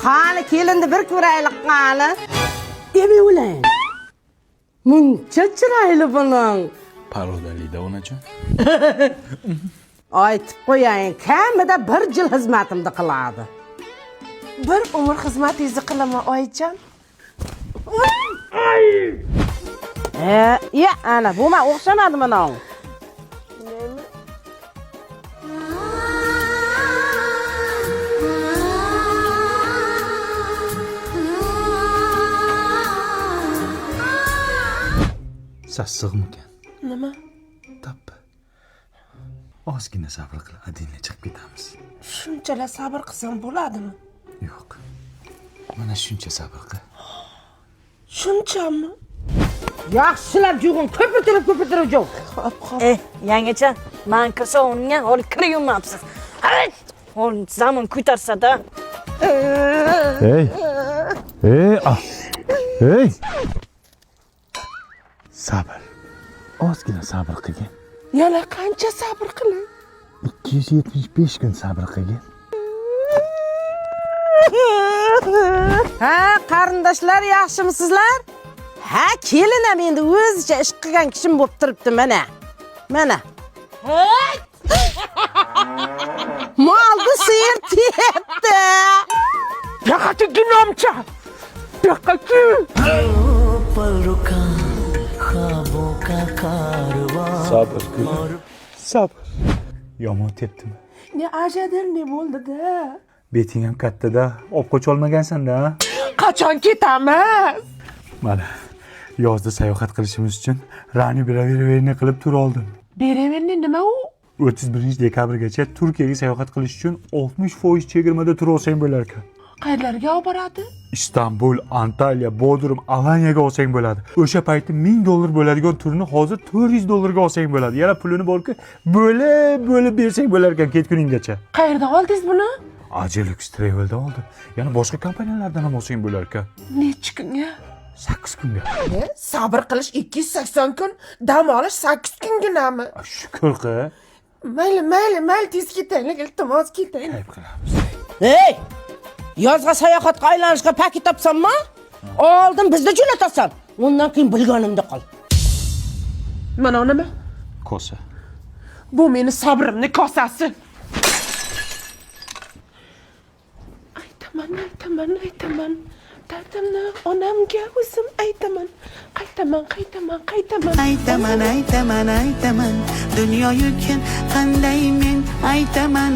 Qani kelinni bir ko'raylik qani. Deb o'layin. Muncha chiroyli buning. Parodalida onajon. Aytib qo'yayin, kamida bir yil xizmatimni qiladi. Bir umr xizmatingizni qilaman, oyijon. E, ya ana bu man o'xshamadi mana. Sassiqmikan? Nima? Tappa. Ozgina sabr qil, adinla chiqib ketamiz. Shunchalar sabr qilsam bo'ladimi? Yo'q. Mana shuncha sabr qil. Shunchami? Yaxshilab yuvin, ko'pirtirib ko'pirtirib yuv. Xo'p, xo'p. Yangacha, man kir sovunga holi kir yuvmabsiz. Holi zamon ko'tarsa-da. Ey! Ey, ah. Ey! Sabr. Ozgina sabr qilgin. Yana qancha sabr qilay? 275 kun sabr qilgin. Ha, qarindoshlar yaxshimisizlar? Ha, kelin ham endi o'zicha ish qilgan kishim bo'lib turibdi mana. Mana. Molni siyir tepdi. Yoqqa ginomcha. Yoqqa Sabr qil. Sabr. Yomon tepdimi? Ne ajadir ne bo'ldi-da? Beting ham katta-da, olib qocholmagansan-da. Qachon ketamiz? Mana yozda sayohat qilishimiz uchun Rani Beraverni qilib tur oldim. Beraverni nima u? 31 dekabrgacha Turkiyaga sayohat qilish uchun 60% chegirmada tur olsang bo'lar ekan. Qayerlarga olib boradi? Istanbul, Antalya, Bodrum, Alanyaga olsang bo'ladi. O'sha payti $1000 bo'ladigan turni hozir $400 ga olsang bo'ladi. Yana pulini borku bo'lib bo'lib bersang bo'lar ekan ketguninggacha. Qayerdan oldingiz buni? Ajelux Travel'da oldim. Yana boshqa kompaniyalardan ham olsang bo'lar ekan. Necha kunga? 8 kunga. Sabr qilish 280 kun, dam olish 8 kunginami? Shukr qil. Mayli, mayli, mayli, tez ketaylik, iltimos ketaylik. Ayb qilamiz. Ey! Yozga sayohatga aylanishga paket topsanmi? Oldin bizni jo'natasan. Undan keyin bilganimda qil. Mana nima? Kosa. Bu meni sabrimni kosasi. Aytaman, aytaman, aytaman. Dardimni onamga o'zim aytaman. Qaytaman, qaytaman, qaytaman. Aytaman, aytaman, aytaman. Dunyo yukin qanday men aytaman.